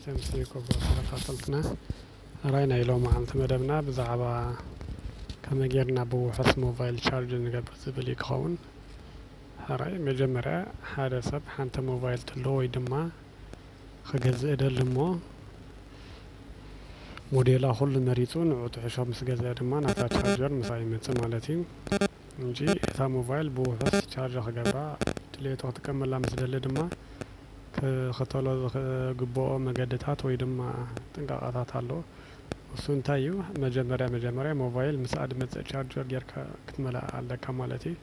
ከምዚ ክቡር ተኸታተልትና፣ ሕራይ ናይ ሎማዓንቲ መደብና ብዛዕባ ከመይ ጌርና ብውሑስ ሞባይል ቻርጅ ንገብር ዝብል እዩ ክኸውን። ሕራይ መጀመርያ ሓደ ሰብ ሓንቲ ሞባይል ትህልዎ ወይ ድማ ክገዝእ እደሊ እሞ፣ ሞዴላ ኩሉ መሪጹ ንዑ ትሕሾ ምስ ገዝአ ድማ ናታ ቻርጀር ምሳይ ይመጽእ ማለት እዩ። እንጂ እታ ሞባይል ብውሑስ ቻርጅ ክገብራ፣ ድሌቱ ክጥቀመላ ምስ ደሊ ድማ ክኽተሎ ዝግብኦ መገድታት ወይ ድማ ጥንቃቐታት ኣሎ። እሱ እንታይ እዩ? መጀመርያ መጀመርያ ሞባይል ምስኣ ድመጽእ ቻርጀር ጌርካ ክትመልኣ ኣለካ ማለት እዩ።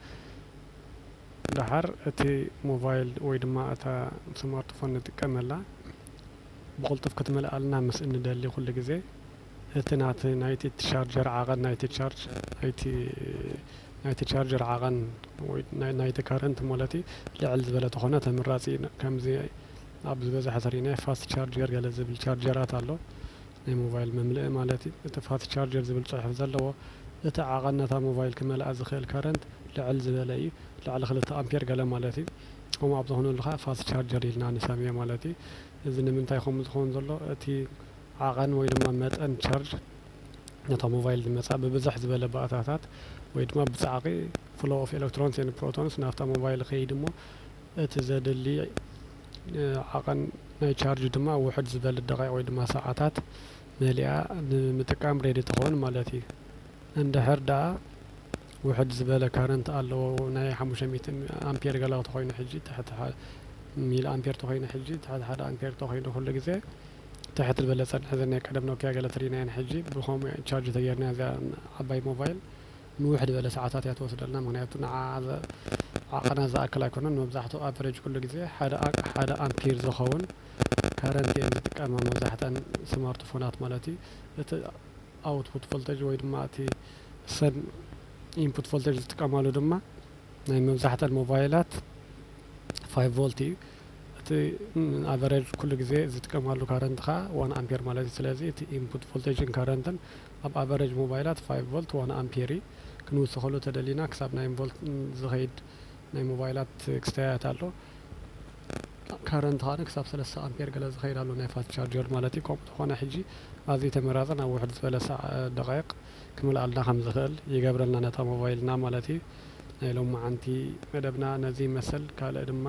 ደሓር እቲ ሞባይል ወይ ድማ እታ ስማርትፎን ንጥቀመላ ብቕልጡፍ ክትመልኣልና ምስ እንደሊ ኩሉ ግዜ እቲ ናቲ ናይቲ ቻርጀር ዓቐን ናይቲ ቻርጅ ናይቲ ናይቲ ቻርጀር ዓቐን ወይ ናይ- ናይቲ ካረንት ማለት እዩ ልዕል ዝበለ ተኾነ ተመራፂ እዩ። ከምዚ ኣብ ዝበዝሐ ተሪእናዮ ፋስት ቻርጀር ገለ ዝብል ቻርጀራት ኣሎ ናይ ሞባይል መምልኢ ማለት እዩ። እቲ ፋስት ቻርጀር ዝብል ፅሑፍ ዘለዎ እቲ ዓቐን ነታ ሞባይል ክመልኣ ዝኽእል ካረንት ልዕል ዝበለ እዩ። ልዕሊ ክልተ ኣምፔር ገለ ማለት እዩ። ከምኡ ኣብ ዝኾነሉ ከዓ ፋስት ቻርጀር ኢልና ንሰምዮ ማለት እዩ። እዚ ንምንታይ ከምኡ ዝኸውን ዘሎ እቲ ዓቐን ወይ ድማ መጠን ቻርጅ ነታ ሞባይል ዝመጻ ብብዝሕ ዝበለ ባእታታት ወይ ድማ ብጻዕቂ flow of electrons and protons ናብታ ሞባይል ከይድ እሞ እቲ ዘድሊ ዓቐን ናይ ቻርጅ ድማ ውሕድ ዝበለ ደቂቕ ወይ ድማ ሰዓታት መሊኣ ንምጥቃም ሬዲ ትኸውን ማለት እዩ። እንድሕር ደኣ ውሕድ ዝበለ ካረንት ኣለዎ ናይ ሓሙሽተ ሚእቲ ኣምፔር ገላ ተኾይኑ ሕጂ ትሕቲ ሚሊ ኣምፔር ተኾይኑ ሕጂ ትሕቲ ሓደ ኣምፔር ተኾይኑ ኩሉ ግዜ ትሕቲ ዝበለ ጸንሐ ዘ ናይ ቀደም ኖኪያ ገለ ትሪናየን ሕጂ ብኸምኡ ቻርጅ ተገይርና እዚኣ ዓባይ ሞባይል ንውሕድ ዝበለ ሰዓታት እያ ትወስደልና። ምክንያቱ ንዓ ዓቐና ዝኣክል ኣይኮነን። መብዛሕትኡ ኣቨሬጅ ኩሉ ግዜ ሓደ ኣምፒር ዝኸውን ካረንት እየን ዝጥቀማ መብዛሕተን ስማርትፎናት ማለት እዩ። እቲ ኣውትፑት ቮልተጅ ወይ ድማ እቲ ሰን ኢንፑት ቮልተጅ ዝጥቀማሉ ድማ ናይ መብዛሕተን ሞባይላት ፋይቭ ቮልት እዩ። እቲ ኣቨሬጅ ኩሉ ግዜ ዝጥቀማሉ ካረንት ከዓ ዋን ኣምፔር ማለት እዩ። ስለዚ እቲ ኢንፑት ቮልቴጅን ካረንትን ኣብ ኣቨሬጅ ሞባይላት ፋይቭ ቮልት ዋን ኣምፔር እዩ። ክንውስኸሉ ተደሊና ክሳብ ናይን ቮልት ዝኸይድ ናይ ሞባይላት ክስተያት ኣሎ። ካረንት ከዓ ክሳብ ሰለስተ ኣምፔር ገለ ዝኸይድ ኣሎ ናይ ፋስት ቻርጀር ማለት እዩ። ከምኡ ዝኾነ ሕጂ ኣዝዩ ተመራፂ ናብ ውሕድ ዝበለ ሳዕ ደቂቕ ክምልኣልና ከም ዝኽእል ይገብረልና ነታ ሞባይልና ማለት እዩ። ናይ ሎማዓንቲ መደብና ነዚ ይመስል። ካልእ ድማ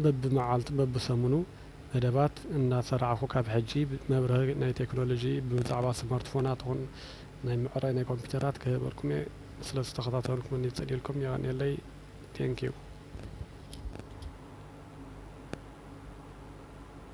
በብመዓልቱ በብሰሙኑ መደባት እናሰራዕኹ ካብ ሕጂ መብርሂ ናይ ቴክኖሎጂ ብዛዕባ ስማርትፎናት ይኹን ናይ ምዕራይ ናይ ኮምፒውተራት ክህበልኩም እየ። ስለ ዝተኸታተልኩምኒ ይጸልየልኩም። የቐንየለይ። Thank you።